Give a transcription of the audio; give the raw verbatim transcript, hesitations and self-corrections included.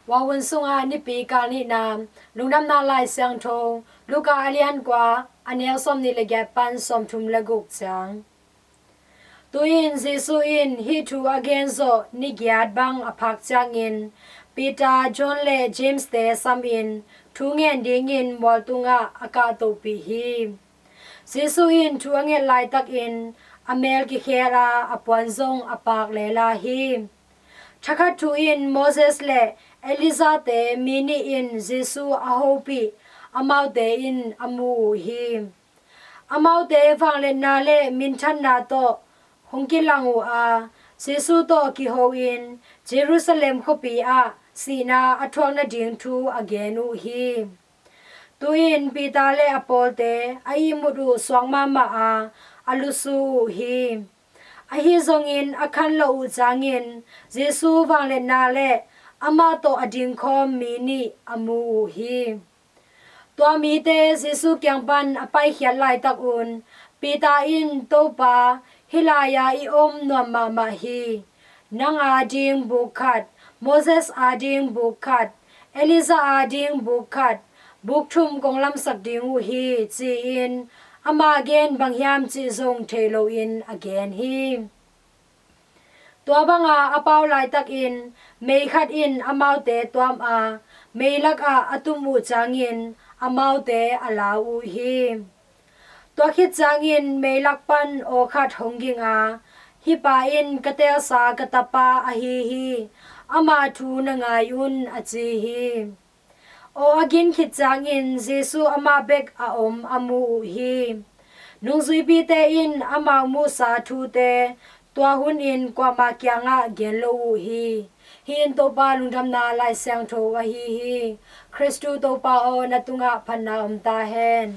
Wah hun sungah nipi kal nihna, Lungdamna Lai Siangtho, Luka a lian kua, a neu sawmnih le giat pan sawmthum le guk ciang. Tu-in Jesu in hih thu a gen zawh ni giat bang a phak ciangin Peter, John le James te samin thu ngen dingin mual tungah a kahtohpih hi. Jesu in thu a nget laitakin a mel kikhel a, a puan zong a paak lela hi. Thakhat thu in Moses le Elijah te mi nih in Jesu a hopih amaute in a mu uh hi. Amaute vangliatna le minthanna tawh hong kilang uh a, Jesu tawh kiho-in Jerusalem khuapi ah sihna a thuak nading thu a gen uh hi. Tu-in Peter le a pawlte a ihmut uh suak mahmah a, a lusu uh hi. Ahi zongin a khanloh uh ciangin Jesu vangliatna le amah tawh a dingkhawm mi nih a mu uh hi. Tua mite Jesu kiang pan a paikhiat laitakun Peter in, "Topa, hih lai-a i om nuam mahmah hi. Nang ading buk khat, Moses ading buk khat, Elijah ading buk khat, buk thum kong lamsak ding uh hi," ci-in ama gen bang hiam cih zong thei loin a gen hi. Tua banga a pau laitakin mei khat in amaute tuam a, mei lakah a tum uh ciangin amaute a lau uh hi. Tua khit ciangin mei lak pan aw khat hong ging a, "Hih pa in ka teelsa ka tapa ahi hi. Ama thu na ngai un," a ci hi. Aw a gin khit ciangin Jesu amah bek a om a mu uh hi. Nungzuipite in amau muhsa thute tua hunin kuamah kiangah gen lo uh hi. Hih in Topa Lungdamna Lai Siangtho ahi hi. Khristu Topa aw, na tungah phatna om ta hen.